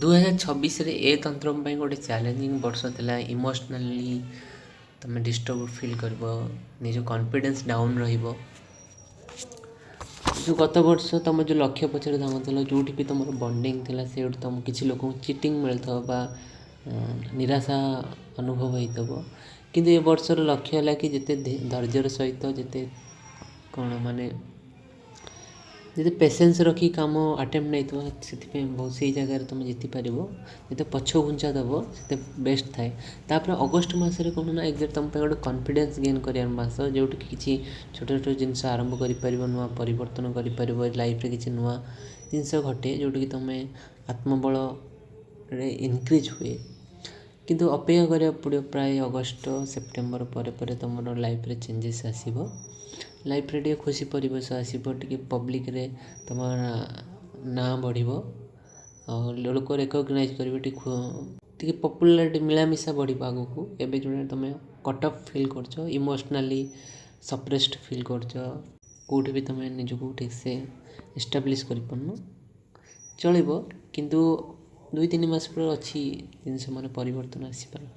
2026ରେ ଏ ତନ୍ତ୍ର ପାଇଁ ଗୋଟେ ଚ୍ୟାଲେଞ୍ଜିଂ ବର୍ଷ ଥିଲା। ଇମୋସନାଲି ତୁମେ ଡିଷ୍ଟର୍ବ ଫିଲ୍ କରିବ, ନିଜ କନଫିଡେନ୍ସ ଡାଉନ୍ ରହିବ। ଯେଉଁ ଗତ ବର୍ଷ ତୁମ ଯେଉଁ ଲକ୍ଷ୍ୟ ପଛରେ ଧାଉଁଥିଲ, ଯେଉଁଠି ବି ତୁମର ବଣ୍ଡିଙ୍ଗ ଥିଲା, ସେଇଠୁ ତୁମକୁ କିଛି ଲୋକଙ୍କୁ ଚିଟିଂ ମିଳିଥିବ ବା ନିରାଶା ଅନୁଭବ ହେଇଥିବ। କିନ୍ତୁ ଏ ବର୍ଷର ଲକ୍ଷ୍ୟ ହେଲା କି ଯେତେ ଧୈର୍ଯ୍ୟର ସହିତ, ଯେତେ କ'ଣ ମାନେ ଯେତେ ପେସେନ୍ସ ରଖି କାମ ଆଟେମ୍ପ୍ଟ ନେଇଥିବ, ସେଥିପାଇଁ ବହୁତ ସେଇ ଜାଗାରେ ତୁମେ ଜିତିପାରିବ। ଯେତେ ପଛ ଘୁଞ୍ଚା ଦେବ, ସେତେ ବେଷ୍ଟ ଥାଏ। ତାପରେ ଅଗଷ୍ଟ ମାସରେ କ'ଣ ନା ଏକ୍ଜାକ୍ଟ ତୁମ ପାଇଁ ଗୋଟେ କନଫିଡେନ୍ସ ଗେନ୍ କରିବା ମାସ, ଯେଉଁଠିକି କିଛି ଛୋଟ ଛୋଟ ଜିନିଷ ଆରମ୍ଭ କରିପାରିବ, ନୂଆ ପରିବର୍ତ୍ତନ କରିପାରିବ। ଲାଇଫ୍ରେ କିଛି ନୂଆ ଜିନିଷ ଘଟେ, ଯେଉଁଠିକି ତୁମେ ଆତ୍ମବଳରେ ଇନକ୍ରିଜ୍ ହୁଏ। କିନ୍ତୁ ଅପେକ୍ଷା କରିବାକୁ ପଡ଼ିବ। ପ୍ରାୟ ଅଗଷ୍ଟ ସେପ୍ଟେମ୍ବର ପରେ ପରେ ତୁମର ଲାଇଫ୍ରେ ଚେଞ୍ଜେସ୍ ଆସିବ। ଲାଇଫ୍ରେ ଟିକେ ଖୁସି ପରିବେଶ ଆସିବ, ଟିକେ ପବ୍ଲିକରେ ତୁମ ନାଁ ବଢ଼ିବ ଆଉ ଲୋକ ରେକଗ୍ନାଇଜ୍ କରିବେ, ଟିକେ ଟିକେ ପପୁଲାରିଟି, ମିଳାମିଶା ବଢ଼ିବ ଆଗକୁ। ଏବେ ଯେଉଁଟା ତୁମେ କଟ୍ ଅଫ୍ ଫିଲ୍ କରୁଛ, ଇମୋସନାଲି ସପ୍ରେସ୍ଡ ଫିଲ୍ କରୁଛ, କେଉଁଠି ବି ତୁମେ ନିଜକୁ ଠିକ୍ସେ ଏଷ୍ଟାବ୍ଲିଶ୍ କରିପାରୁନ, ଚଳିବ। କିନ୍ତୁ 2-3 ମାସ ପରେ ଅଛି ଜିନିଷ ମାନେ ପରିବର୍ତ୍ତନ ଆସିପାରେ।